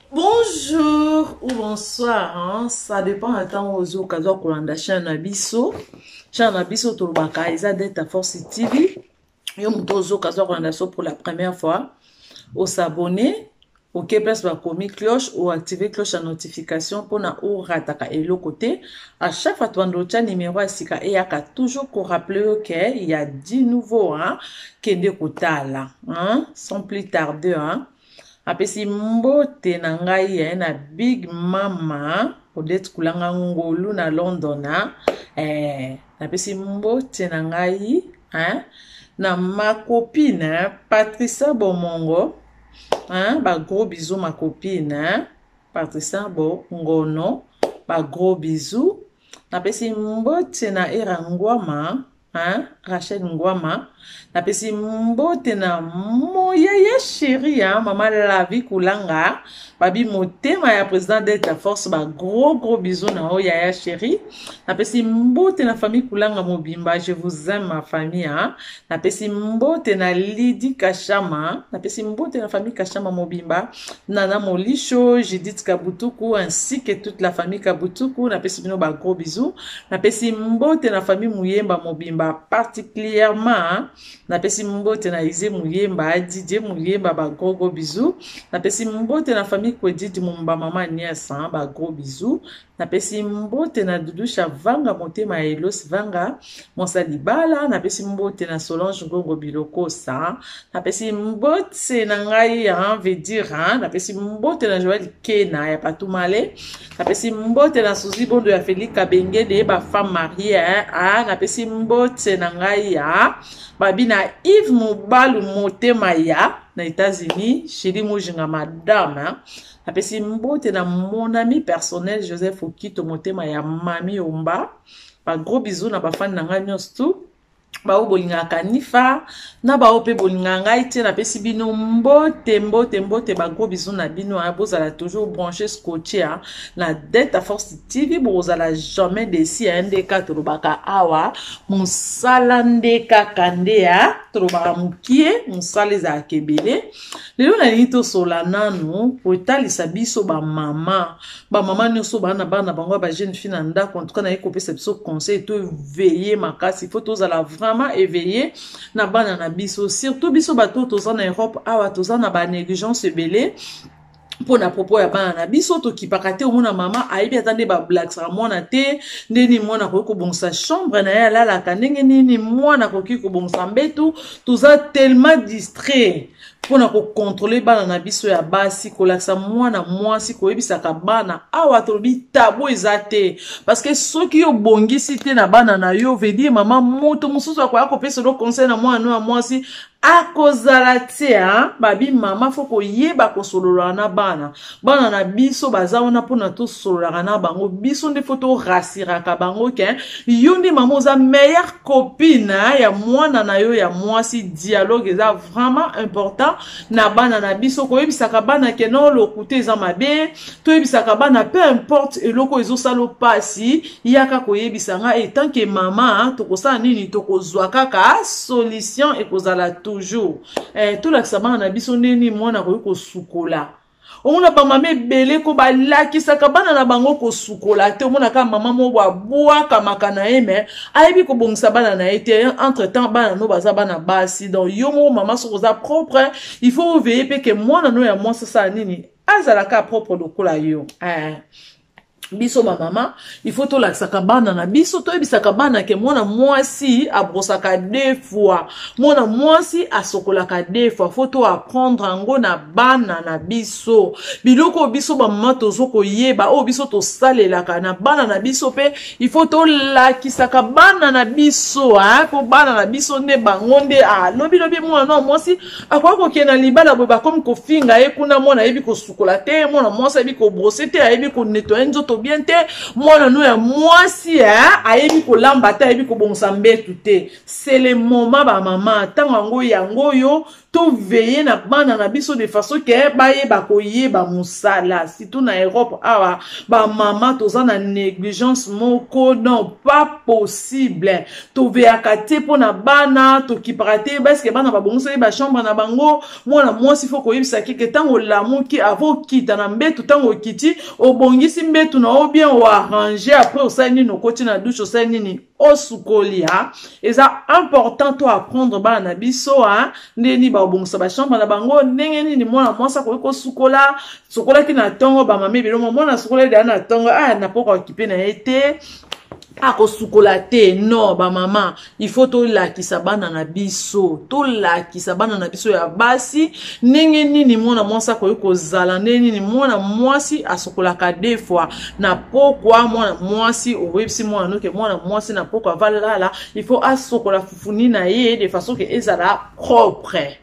Bonjour ou bonsoir, hein? Ça dépend na ntango ozoka zwa kolanda chaîne na biso. Chaîne na biso tolobaka eza Delta Force TV. Yo moto ozoka zwa kolanda biso pour la première fois, osabonner, oke place bakomi cloche, oactive cloche ya notification mpona orataka eloko te. À chaque fois tobanda otya numero ya sika eyaka toujours korappeler yo ke ya du nouveau, hein? Kende kotala, hein? Sans plus tarder, hein? Apesi mbote na ngai eh, na big mama Odette Kulanga Ngolu na London, eh, napesi mbote na ngai hein, na ma copine hein, Patricia Bomongo, hein, ba gros bisous ma copine, hein, Patricia Bongono, ba gros bisous. Napesi mbote na Era Ngwama, hein? Rachel Ngwama. Napesi mbote na moyaya chéri, hein? Mama Lavi Kulanga, babi motema ya président Delta Force, ba gros gros bisous na oyo yaya chéri. Napesi mbote na famille Kulanga mobimba, je vous aime ma famille, hein? Napesi mbote na Lydie Kashama, napesi mbote na famille Kashama mobimba, Nana Molisho, Judith Kabutuku ainsi que toute la famille Kabutuku, napesi bino ba gros bisous. Napesi mbote na famille Muyemba mobimba particulièrement, napesi mbote na Ise Muyemba, Didier Muyemba, ba gros gros bisous. Napesi mbote na famille Kwedidi Mumba, mama Agnès, hein, ba gros bisous. Napesi mbote na Dudusha Vanga, motema ya Elos Vanga, Monsa Libala. Napesi mbote na Solange Ngongo Bilokosa. Napesi mbote na ngai, hein, veut dire, hein, napesi mbote na Joël Kena ya Patumale. Napesi mbote na Suzy Bondo ya Félix Kabengede, ba femme mariée, hein, ah, napesi mbote na ngai, hein, babi na Yves Mubalu motema ya na États-Unis, Chéli Mujinga madame, hein. Napesi mbote na mon ami personnel Joseph Okito motema ya Mami Omba. Ba gros bisous na ba fan na ngai nyonso tout. Baoyo bolingaka Nifa na baoyo mpe bolingaka ngai te, napesi bino mbote mbote mbote, ba gros bisous na bino, hein. Bozala toujours branché scotché, hein, na Delta Force TV, bokozala jamais déçu, hein. Nde kaka tolobaka awa mosala nde kaka nde, hein, tolobaka mokie, mosala ezalaka ebele. Lelo nalingi tosola nanu kotalisa biso bamama, bamama nyonso bana bana bango ya ba jeune fille na ndako. En tout cas naye kopesa biso conseil to veiller makasi, faut tozala vraiment éveillé na bana na biso, surtout biso bato toza na Europe awa, toza na ba négligence ebele mpo na propos ya bana na biso. Tokipaka te. Omona mama ayebi ata nde bablakisaka mwana te, nde nini mwana akoki kobongisa chambre na ye alalaka, ndenge nini mwana akoki kobongisa mbetu. Toza tellement distrait mpona kokontrole bana na biso ya basi, kolakisa mwana mwasi, koyebisaka bana awa tolobi tabu eza te, parce que soki yo obongisi te na bana na yo, veut dire mama moto mosusu akoya kopesa lo conseil na mwana no ya mwasi akozala te, hein? Babi mama fo koyeba kosolola na bana. Bana na biso baza wana mpona tosololaka na bango. Biso nde fo torasiraka bango ke yo nde mama oza meilleure copine ya mwana na yo ya mwasi. Dialogue eza vraiment important na bana na biso, koyebisaka bana ke no lokuta eza mabe. Toyebisaka bana, peu importe eloko ezosala mpasi, yaka koyebisa nga etant que mama, tokosala nini, tokozwa kaka solution, ekozala toujours. Tolakisa bana na biso ndeni mwana akoki kosukola. Omona bamama ebele ko balakisaka bana na bango kosukola te. Omona kaka mama moko abwakamaka na ye, me ayebi kobongisa bana na ye te. Entre temps bana no baza bana basi, donc yo moko mama soki oza propre, il faut oveiller mpe ke mwana no ya mwasi asala nini, azalaka propre lokola yo. Biso bamama il faut tolakisaka bana na biso, toyebisaka bana ke mwana mwasi abrosaka deux fois, mwana mwasi asokolaka deux fois. Faut toapprendre yango na bana na biso. Biloko oyo biso bamama tozo koyeba, oyo biso tosalelaka na bana na biso mpe il faut tolakisaka bana na biso, mpo bana na biso nde bango nde lobilobi mwana na mwasi akoki kokende na libala boye, bakomi kofinga ye kuna: mwana ayebi kosukola te, mwana mwasi ayebi kobrosser te, ayebi konettoyer nzoto bien te, mwana no ya mwasi ayebi kolamba te, ayebi kobongisa mbetu te. C'est le moment bamama, ntango yango yango oyo. Toveille na bana na biso de façon ke bayeba koyeba mosala, surtout na Europe awa. Bamama toza na négligence moko, non, pas possible. Toveyaka te mpo na bana, tokipaka te baske bana babongisaki bachambre na bango. Mwana mwasi, fo koyebisa keke ntango olamuki, avant okita na mbetu, ntango okiti, obongisi mbetu na yo bien, oarrange, après osali nini? Okoti na douche, osali nini? Osukoli. Ha, eza important to apprendre bana na biso, ha, ndenge nini babongisa bachambre na bango, ndenge nini mwana mwasi akoki kosukola. Sokolaki na ntongo, bamama ebele, mwana asukolaki deya na ntongo, ah, na poko akipe na ye te, akosukola te. Non, bamama, il faut tolakisa bana na biso, tolakisa bana na biso ya basi ndenge nini mwana mwasi akoki kozala, ndenge nini mwana mwasi asukolaka deux fois na pokwa. Mwana mwasi, oyebisi mwana noke mwana mwasi na pokwa avalala, il faut asokola fufuni na ye de façon ke ezala propre.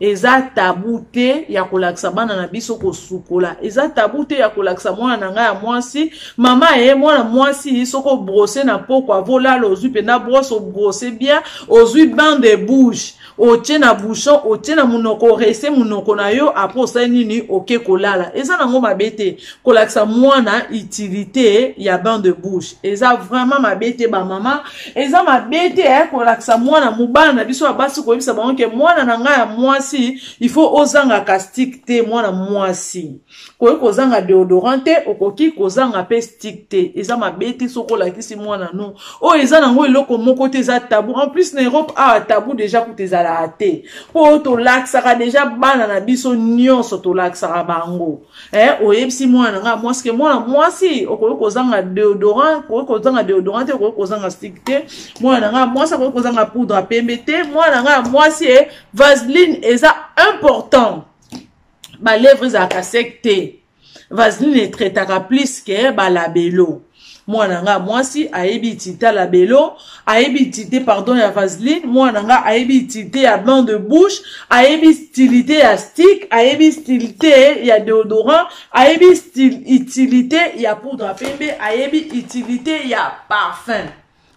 Eza tabu te ya kolakisa bana na biso kosukola. Eza tabu te ya kolakisa mwana na ngai ya mwasi, mama ye, mwana mwasi, soki obrose na poko avolala, ozwi mpenza brosse, obrose bien, ozwi bain de bouche, otie na bouchon, otie na monoko, orese monoko na yo, apres osali nini? Oke kolala. Eza nango mabe te kolakisa mwana utilité ya bain de bouche. Eza vraiment mabe te, bamama. Eza mabe te kolakisa mwana mobala na biso ya basi, koyebisa bango ke mwana na ngai ya mwasi, il faut ozangaka stick te. Mwana mwasi koki kozanga déodorant te, okoki kozanga mpe stick te. Eza mabe te soki olakisi mwana no oyo. Eza nango eloko moko te eza tabu. En plus, na Europe awa, tabu déjà kuta ezalaka te, mpo tolakisaka déjà bana na biso nyonso, tolakisaka bango. Oyebisi mwana na ngai mwasi ke mwana mwasi, okoki kozanga déodorant, okoki kozanga déodorant te, okoki kozanga stick te. Mwana na ngai mwasi akoki kozanga poudre ya pembe te. Mwana na ngai mwasi, vaseline eza important. Balèvre ezalaka sec te, vaseline etraitaka plus ke balabelo. Mwana nga mwasi ayebi utilité ya labelo, ayebi utilité, pardon, ya vaseline. Mwana nga ayebi utilité ya bain de bouche, ayebi utilité ya stick, ayebi utilité ya déodorant, ayebi utilité ya poudre ya pembe, ayebi utilité ya parfum.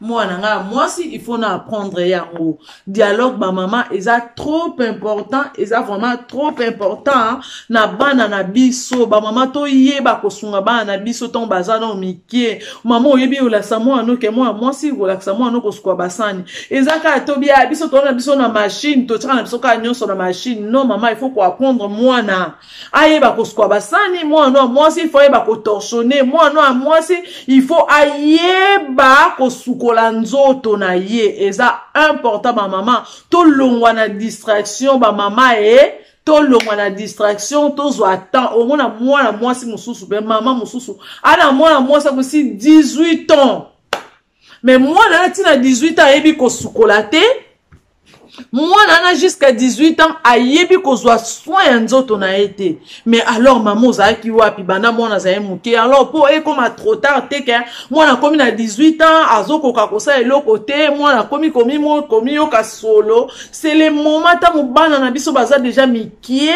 Mwana nga mwasi, il faut na apprendre yango. Dialogue, bamama, eza trop important, eza vraiment trop important na bana na biso. Bamama, toyeba kosunga bana na biso ntango baza nano mike. Mama, oyebi olakisa mwana oke, mwana mwasi, kolakisa mwana kosuka basani, eza kaka tobia biso toza na biso na machine, totiaka na biso kaka nyonso na machine. Non, mama, il faut koapprendre mwana ayeba kosuka basani. Mwana ya mwasi, il faut ayeba kotorchonner. Mwana ya mwasi, il faut ayeba kosukola nzoto na ye. Eza important, bamama, tolongwa na distraction. Bamama, tolongwa na distraction, tozwa temps. Omona mwana mwasi mosusu mpe mama mosusu ana mwana mwasi akosi 18 ans, mais mwana na ntina 18 ans ayebi kosukola te. Mwana wana jusqu'à 18 ans ayebi kozwa soin ya nzoto na ye te. Mais alors, mama, ozalaki wapi banda mwana azali moke? Alors, mpo ekóma trop tard te, ke mwana akomi na 18 ans, azokoka kosala eloko te, mwana akomi komiyoka solo. C'est le moment ntango bana na biso baza déjà mike.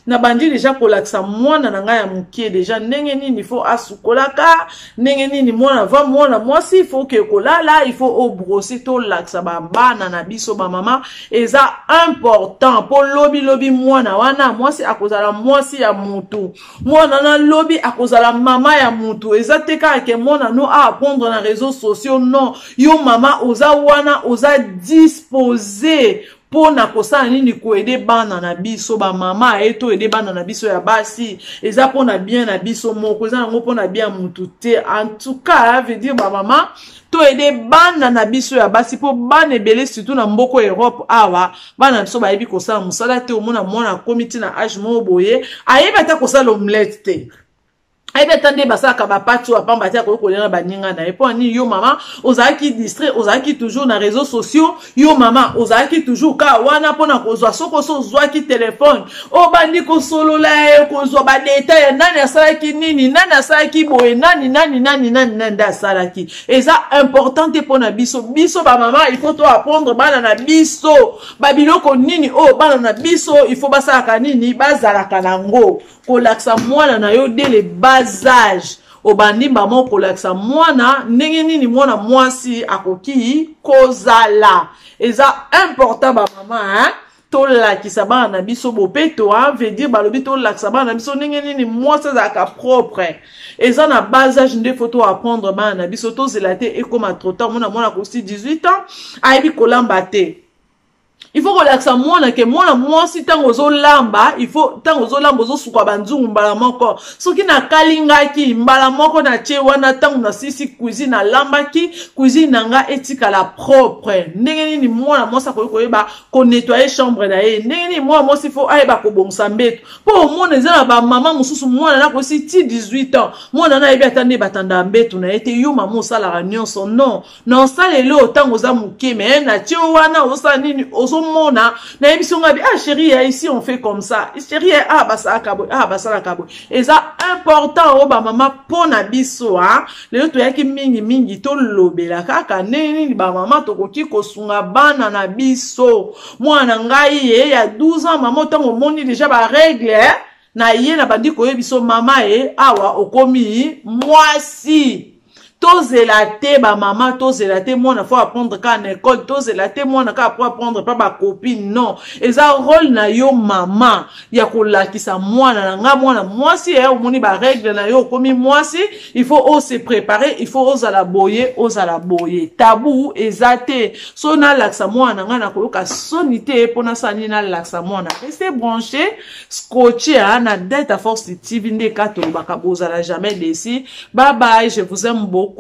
Nabandi déjà kolakisa mwana na ngai ya moke déjà ndenge nini fo asukolaka, ndenge nini mwana va, mwana mwasi, fo oke kolala, il faut obrose. Tolakisa babana na biso, bamama, eza important, mpo lobilobi mwana wana mwasi akozala mwasi ya mutu, mwana na lobi akozala mama ya mutu. Eza te kaka ke mwana no aapprendre na réseaux sociaux. Non, yo mama oza wana, oza disposé mpo na kosala nini? Koaider bana na biso. Bamama, aye toaider bana na biso ya basi. Eza mpona bien na biso moko, eza yango mpona bien ya mutu te. En tout cas, veut dire, bamama, toaider bana na biso ya basi, mpo bana ebele, surtout na mboka Europe awa, bana na biso bayebi kosala mosala te. Omona mwana akomi ntina age moko boye, ayebi ata kosala omelette te, ayebi ata nde basalaka bapati oyo apamba te, akoki kolia na baninga na ye. Mpo nini? Yo mama ozalaki distrait, ozalaki toujours na réseaux sociaux. Yo mama ozalaki toujours kaka wana mpona kozwa, soki oso ozwaki telefone, obandi kosolola ye, kozwa badétails ya nani asalaki nini, nani asalaki boye, nani nani nani nani nani nde asalaki. Eza important te mpona biso. Biso bamama, il faut to apprendre bana na biso babiloko nini oyo bana na biso il faut basalaka nini, bazalaka nango. Kolakisa mwana na yo dès le bas âge, obandi mbama kolakisa mwana ndenge nini mwana mwasi akoki kozala. Eza important, bamama, hein? Tolakisa bana na biso bopeto, veut dire balobi tolakisa bana na biso ndenge nini mwasi azalaka propre. Eza na bas âge nde faut to apprendre bana na biso. Tozela te ekóma trop tard. Mona mwana akosi 18 ans, ayebi kolamba te. Il faut kolakisa mwana ke mwana mwasi, ntango ozolamba, il faut ntango ozolamba, ozosuka banzungu mbala moko. Soki nakalingaki mbala moko, na tie wana, ntango nasisi cuisine, nalambaki, cuisine na nga etikala propre. Ndenge nini mwana mwasi akoki koyeba konettoyer chambre na ye? Ndenge nini mwana mwasi faut ayeba kobongisa mbeto? Mpo omona eza na bamama mosusu, mwana nakosi ti 18 ans, mwana na ayebi ata nde batanda mbeto na ye te. Yo mama osalaka nyonso. Non, na osaleli oyo ntango oza moke, me na tie wana ozosala nini? Ozomona, nayebi so ngabi: "Ah chéri, ya ici on fait comme ça, chéri. Ah, basalaka boye, ah, basalaka boye." Eza important oyo bamama mpo na biso. A lelo toyaki mingimingi tolobela kaka ndenge nini bamama tokoki kosunga bana na biso. Mwana ngai ye ya 12 ans, mama, ntango omoni déjà barègles na ye, na bandi koyebi so: "Mama ye, awa okomi mwasi." Tozela te, bamama, tozela te mwana faut apprendre kaka na école, tozela te mwana kaka po apprendre mpa bacopines. Non, eza rôle na yo mama ya kolakisa mwana na nga: "Mwana mwasi ye, omoni barègles na yo, okomi mwasi, il faut ose préparer, il faut ozala boye, ozala boye." Tabou eza te. So nalakisa mwana na ngai, nakoyoka soni te mpo nasala nini? Nalakisa mwana. Reste branché, scotché na Delta Force TV, nde ka tolobaka. Bozala jamais déçus. Bye bye, je vous aime beaucoup.